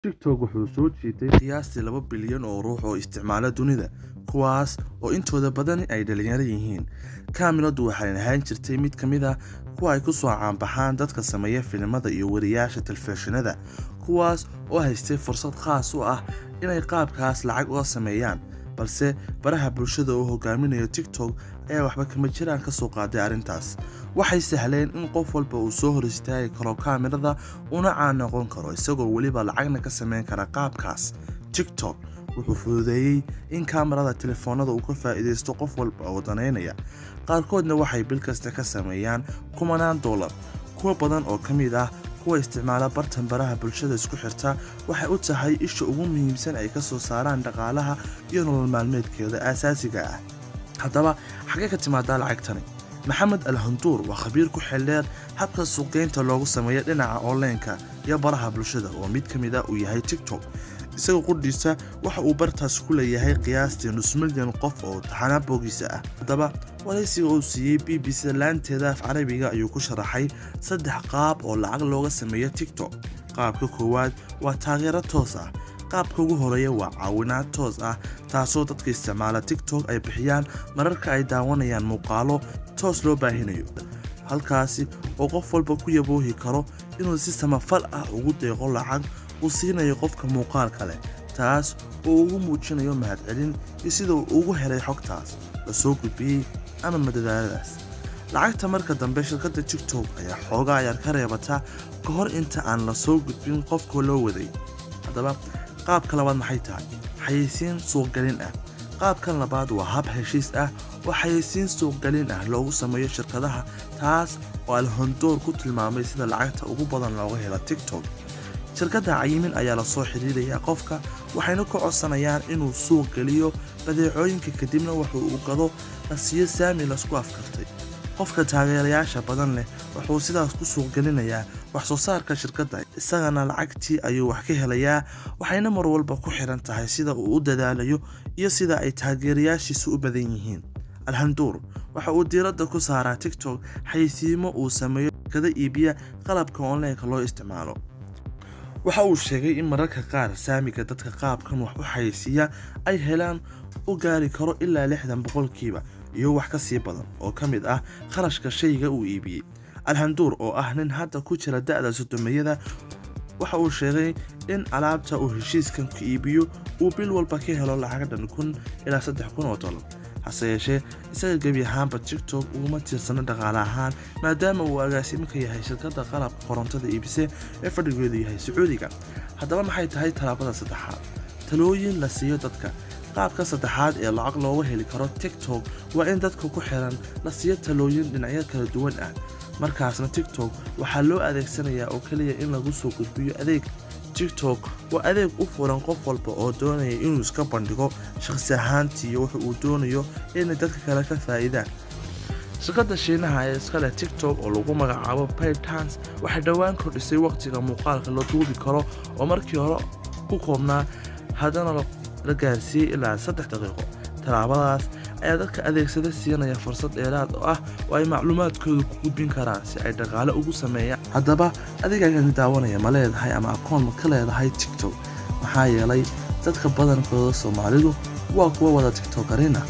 TikTok wuxuu soo jiitay qiyaastii 2 bilyan oo ruux oo isticmaala dunida, kuwaas oo intooda badani ay dhalinyaro yihiin. Kaamiradu waxay ahaan jirtay mid ka mid ah kuwa ay ku soo caanbaxaan dadka sameeya filimada iyo wariyaasha telefishinada, kuwaas oo haystay fursad khaas u ah inay qaabkaas lacag uga sameeyaan. Balse baraha bulshada oo hogaaminayo TikTok ayaa waxba kama jiraan ka soo qaaday arrintaas. Waxay sahleen in qof walba uu soo hor istaagi karo kaamirada una caan noqon karo, isagoo weliba lacagna ka sameyn kara qaabkaas. TikTok wuxuu fududeeyey in kaamirada telefoonada uu ka faa'iidaysto qof walba oo daneynaya. Qaarkoodna waxay bil kasta ka sameeyaan kumanaan dollar. Kuwa badan oo ka mid ah kuwa isticmaala bartan baraha bulshada isku xirta waxay u tahay isha ugu muhiimsan ay ka soo saaraan dhaqaalaha iyo nolol maalmeedkeeda aasaasiga ah. Haddaba, xaggee ka timaadaa lacagtani? Maxamed Alhanduur waa khabiir ku xeeldheer habka suuqgeynta loogu sameeyo dhinaca online-ka iyo baraha bulshada, oo mid ka mid ah uu yahay TikTok. Isaga qudhiisa waxa uu bartaas ku leeyahay qiyaastii nus milyan qof oo taxana bogiisa ah. Haddaba, waraysiga uu siiyey BBC laanteeda af Carabiga ayuu ku sharaxay saddex qaab oo lacag looga sameeyo TikTok. Qaabka koowaad waa taageero toos ah. Qaabka ugu horeeya waa caawinaad toos ah, taasoo dadka isticmaala TikTok ay bixiyaan mararka ay daawanayaan muuqaalo toos loo baahinayo, halkaasi oo qof walba ku yaboohi karo inuu si samafal ah ugu deeqo lacag uu siinayo qofka muuqaalka leh, taas oo ugu muujinayo mahadcelin iyo sida uu ugu helay xogtaas la soo gudbiyey ama madadaaladaas. Lacagta marka dambe shirkadda TikTok ayaa xoogaa yar ka reebata ka hor inta aan la soo gudbin qofka loo waday. Haddaba, qaabka labaad maxay tahay? Xayeysiin suuqgelin ah. Qaabkan labaad waa hab heshiis ah oo xayeysiin suuqgelin ah loogu sameeyo shirkadaha, taas oo Alhondoor ku tilmaamay sida lacagta ugu badan looga helo TikTok. Shirkadda cayimin ayaa lasoo xiriirayaa qofka, waxayna ku codsanayaan inuu suuq geliyo badeecooyinka, kadibna wuxuu uu gado la siiyo saami lasku afkartay. Qofka taageerayaasha badan leh wuxuu sidaas ku suuq gelinayaa wax soo saarka shirkadda, isagana lacagtii ayuu wax ka helayaa, waxayna mar walba ku xiran tahay sida uu u dadaalayo iyo sida ay taageerayaashiisu u badan yihiin. Alhanduur waxa uu diiradda ku saaraa TikTok xayeysiimo uu sameeyo shirkado iibiya qalabka online-ka loo isticmaalo. Waxa uu sheegay in mararka qaar saamiga dadka qaabkan wax u xayeysiiya ay helaan u gaari karo ilaa 60% iyo wax ka sii badan oo ka mid ah kharashka shayga uu iibiyey. Alhanduur oo ah nin hadda ku jira da'da 30-meeyada waxa uu sheegay in alaabta uu heshiiskan ku iibiyo uu bil walba ka helo lacag dhan $1,000 ilaa $3,000. Hase yeeshee, isaga gebi ahaanba TikTok uguma tiirsana dhaqaale ahaan, maadaama uu agaasimo ka yahay shirkadda qalabka korontada iibise ee fadhigeedu yahay Sacuudiga. Haddaba, maxay tahay tallaabada saddexaad? Talooyin la siiyo dadka. Qaabka saddexaad ee lacag looga heli karo TikTok waa in dadka ku xiran la siiyo talooyin dhinacyo kala duwan ah. Markaasna TikTok waxaa loo adeegsanayaa oo keliya in lagu soo gudbiyo adeeg. TikTok waa adeeg u furan qof walba oo doonaya inuu iska bandhigo shakhsi ahaantii iyo wuxa uu doonayo inay dadka kale ka faa'iidaan. Shirkadda Shiinaha ee iska leh TikTok oo lagu magacaabo ByteDance waxay dhowaan kordhisay waqtiga muuqaalka la duubi karo, oo markii hore ku koobnaa haddana la gaarsiiyey ilaa 3 daqiiqo. Tallaabadaas ayaa dadka adeegsada siinaya fursad dheeraad oo ah oo ay macluumaadkooda ku gudbin karaan si ay dhaqaale ugu sameeyaan. Haddaba, adigaagan daawanaya, ma leedahay ama akoon ma ka leedahay TikTok? Maxaa yeelay dadka badankooda Soomaalidu waa kuwa wada tiktokarina.